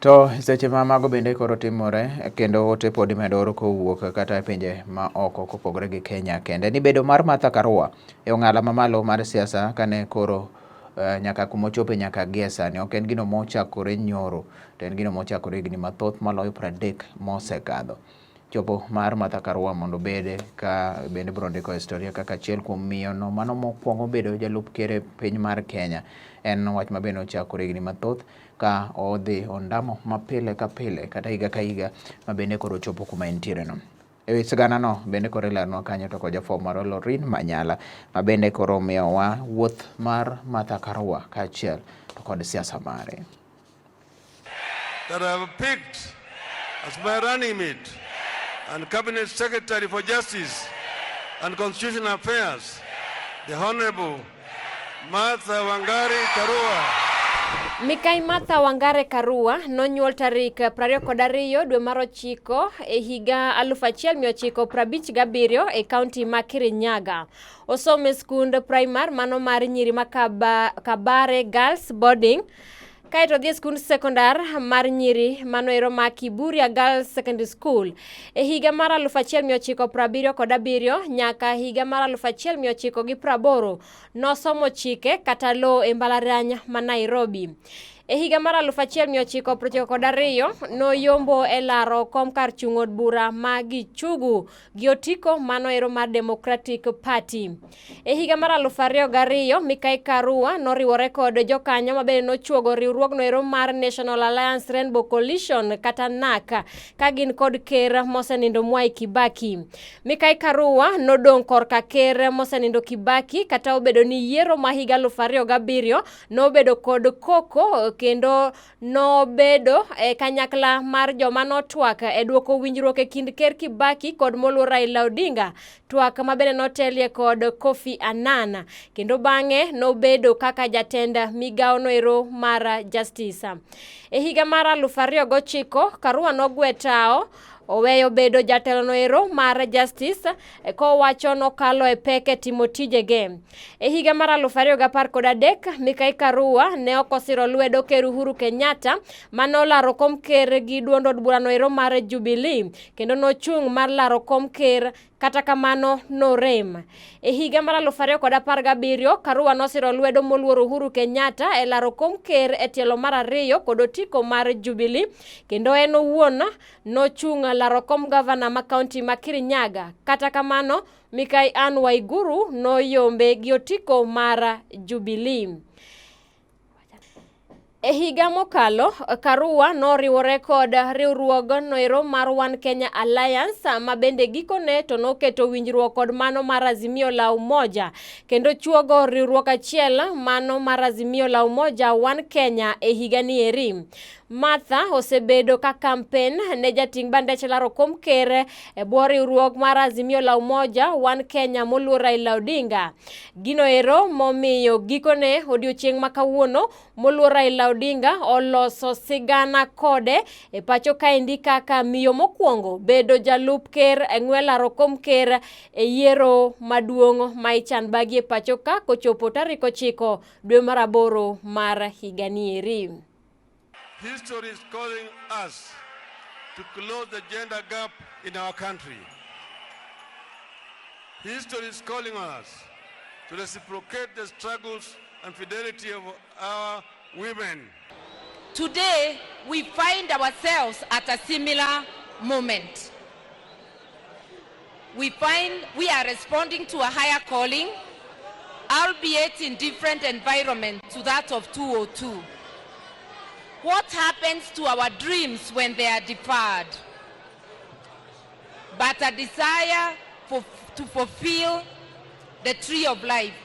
To seche ma mago bende koro timore kendo ote pod imedo oro kowuok kata e pinje ma oko kopogore gi Kenya kende ni bedo mar Martha Karua e ong'ala mamalo mar siasa kane koro nyaka kumochope nyaka gie sani ok en gino mochakore nyoro to en gino mochakore higni mathoth maloyo 30 mosekadho. Chopo mar Martha Karua mondo obed ka bende biro ndiko historia kaka achiel kuom miyo no mano mokwongo bedo jalup ker e piny mar Kenya en wach ma bende ochakore higni mathoth ka odhi ondamo mapile ka pile kata higa ka higa ma bende koro ochopo kuma entiere no. E wi sigana no bende koro ileronwa kanyo to kod jafwambo marwa Lorin Manyala ma bende koro omiyowa wuoth mar Martha Karua kaachiel to kod siasa mare. That I have picked as my running mate and Cabinet Secretary for Justice and Constitutional Affairs, the Honorable Martha Wangari Karua. Mikai Martha Wangare Karua nonyuol tarik 22 dwe mar ochiko e higa 1957 e kaunti ma Kirinyaga. Osomo e skund primar mano mar nyiri ma Kabare Girls Boarding kaeto odhi e skund sekondar mar nyiri mano ero ma Kiburia Girls Secondary School e higa mar 1977 nyaka higa mar 1980 nosomo chike kata law e mbalariany ma Nairobi. E higa mar 1992 noyombo e laro kom kar chung' od bura ma Gichugu gi otiko mano ero mar Democratic Party. E higa mar 2002 Mikai Karua noriwore kod jokanyo mabende nochuogo riwruogno ero mar National Alliance Rainbow Coalition kata NAC ka gin kod ker mosenindo Mwai Kibaki. Mikai Karua nodong' korka ker mosenindo Kibaki kata obedo ni yiero ma higa 2007 nobedo kod koko kendo nobedo e kanyakla mar joma notwak e duoko winjruok e kind ker Kibaki kod moluor Raila Odinga, twak mabende notelie kod Kofi Annan kendo bang'e nobedo kaka jatend migawo noero mar Justice. E higa mar 2009 Karua nogwe tao oweyo bedo jatelo noero mar Justice kowacho nokalo e pek e timo tijege. E higa mar 2013 Mikai Karua ne ok osiro lwedo ker Uhuru Kenyatta mane olaro kom ker gi duond od bura noero mar Jubilee kendo nochung' mar laro kom ker kata kamano norem. E higa mar 2017 Karua nosiro lwedo moluor Uhuru Kenyatta e laro kom ker e tielo mar ariyo kod otiko mar Jubilee kendo en owuon nochung' laro kom gavana ma kaunti ma Kirinyaga. Kata kamano Mikai Anne Waiguru noyombe gi otiko mar Jubilee. E higa mokalo, Karua noriwore kod riwruog noero mar One Kenya Alliance ma bende gikone to noketo winjruok kod mano mar Azimio la Umoja kendo chuogo riwruok achiel mano mar Azimio la Umoja One Kenya e higa ni eri. Martha osebedo ka kampen ne jating' bandech laro kom ker e bwo riwruok mar Azimio la Umoja One Kenya moluor Raila Odinga. Gino ero momiyo gikone odiochieng' ma kawuono moluor Raila Odinga oloso sigana kode e pacho kaendi kaka miyo mokwongo bedo jalup ker e ng'we laro kom ker e yiero maduong' ma ichan bagi e pacho ka kochopo tarik 9 dwe mar 8 mar higani eri. History is calling us to close the gender gap in our country. History is calling on us to reciprocate the struggles and fidelity of our women. Today, we find ourselves at a similar moment. We find we are responding to a higher calling, albeit in different environment to that of 202. What happens to our dreams when they are deferred? But a desire to fulfill the tree of life